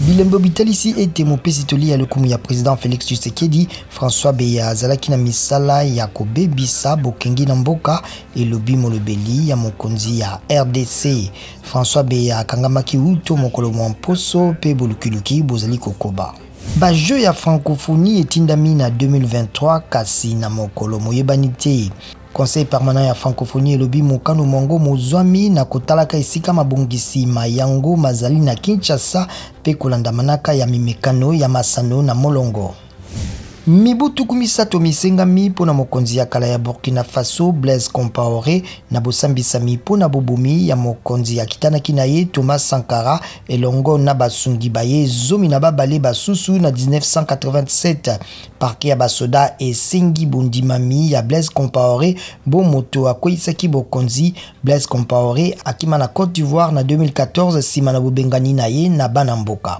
Bilembo bitalisi ete mopesi toli ya lokumu ya president Felix Tshisekedi, François Beya azalaki na misala ya kobebisa bokengi na mboka, elobi molobeli ya mokonzi ya RDC. François Beya akangamaki wuto mokolo mwa mposo mpe bolukiluki bozali kokoba. Ba jeux ya francophonie etindami na 2023 kasi na mokolo moyebani te. Conseil permanent ya francophonie elobi mokano mwango mozwami na kotalaka esika mabongisi ma yango mazali na Kinshasa mpe kolanda manaka ya mimekano ya masano na molongo. Mibu 30 misengami mpo na mokonzi ya kala ya Burkina Faso Blaise Compaoré na bosambisami mpo na bobomi ya mokonzi akitanaki na ye Thomas Sankara elongo na basungi ba ye 12 basusu na 1987. Parquet ya basoda esengi bondimami ya Blaise Compaoré bo moto akweyisaki bokonzi. Blaise Compaoré akima na Cote d'Ivoire na 2014 nsima na bobengani na ye na bana mboka.